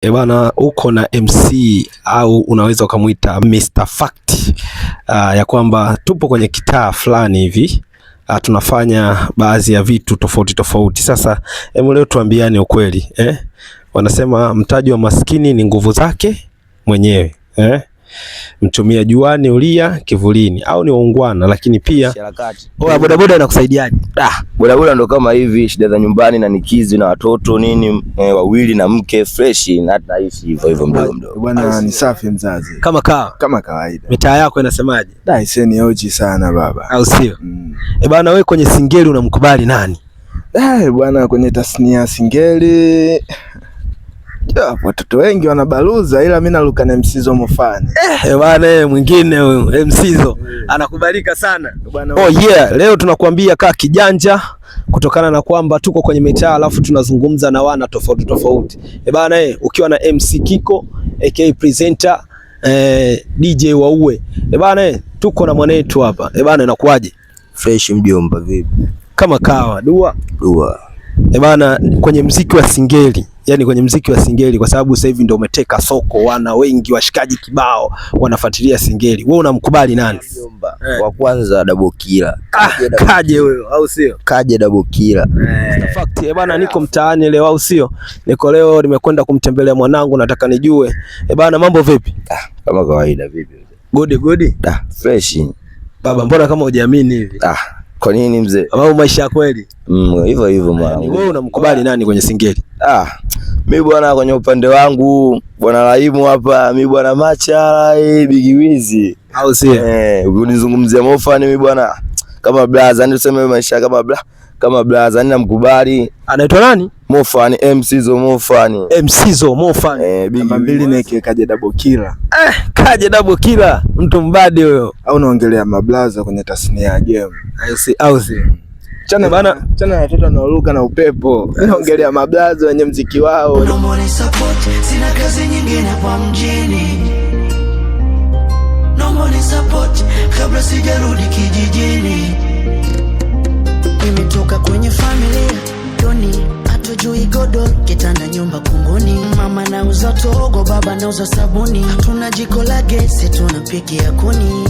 E bana, uko na MC au unaweza ukamwita Mr Fact, ya kwamba tupo kwenye kitaa fulani hivi, tunafanya baadhi ya vitu tofauti tofauti. Sasa hebu leo tuambiane ukweli eh? Wanasema mtaji wa maskini ni nguvu zake mwenyewe eh? Mchumia juani ulia kivulini, au ni waungwana. Lakini pia oya, bodaboda inakusaidiaje? Ah, bodaboda ndo kama hivi, shida za nyumbani na nikizi na watoto nini, wawili na mke fresh, na tunaishi hivyo hivyo mdogo mdogo. Bwana ni safi mzazi. Kama kawa Kama kawaida. Mitaa yako inasemaje? Da, ni oji sana baba. Au sio? Eh bana, wewe kwenye singeli unamkubali nani? Da, bwana kwenye tasnia ya singeli watoto wengi wanabaruza, ila mimi naruka na MC Zo Mofani. Eh bana, mwingine huyu MC Zo anakubalika sana. Bwana, Oh yeah, leo tunakuambia kaa kijanja kutokana na kwamba tuko kwenye mitaa alafu tunazungumza na wana tofauti tofauti. Eh bana, ukiwa na MC Kiko aka presenter, DJ Waue. Eh bana, tuko na mwanetu hapa. Eh bana, inakuaje? Fresh mjomba, vipi? Kama kawa, dua. Dua. Eh bana, kwenye mziki wa singeli, yani kwenye mziki wa singeli kwa sababu sasa hivi ndio umeteka soko, wana wengi washikaji kibao wanafuatilia singeli. Wewe unamkubali nani? Mjomba. Wa kwanza Double Killer. Kaje huyo au sio? Kaje Double Killer. Fact, eh bana, niko mtaani leo au sio? Niko leo nimekwenda kumtembelea mwanangu, nataka nijue. Eh bana, mambo vipi? Kama kawaida, vipi? Good good. Da, fresh. Baba, mbona kama hujiamini hivi? Ah, kwa nini mzee? Au maisha ya kweli? Hivyo hivyo mwanangu. Wewe unamkubali nani kwenye singeli? Ah, mi bwana kwenye upande wangu bwana Laimu hapa, mi bwana Macha, Big Wizi. Au sio? Ukinizungumzia Mofani mi bwana kama blaza, yani tuseme maisha kama bla kama blaza, yani namkubali Anaitwa nani? Mofani, MC Zo Mofani. MC Zo Mofani. Big namba Wizi. 2 neke Kaje Double Killer. Kaje Double Killer, mtu mbadi huyo. Au naongelea mablaza kwenye tasnia ya game. Au sio? Chana bana, chana na watoto wanaoruka na upepo. Naongelea mablaza wenye mziki wao. Naomba ni support, sina kazi nyingine hapa mjini. Naomba ni support kabla sijarudi kijijini. Nimetoka kwenye familia doni, hatujui godoro, kitanda nyumba kunguni. Mama nauza togo, baba nauza sabuni. Hatuna jiko la gesi, tunapikia kuni.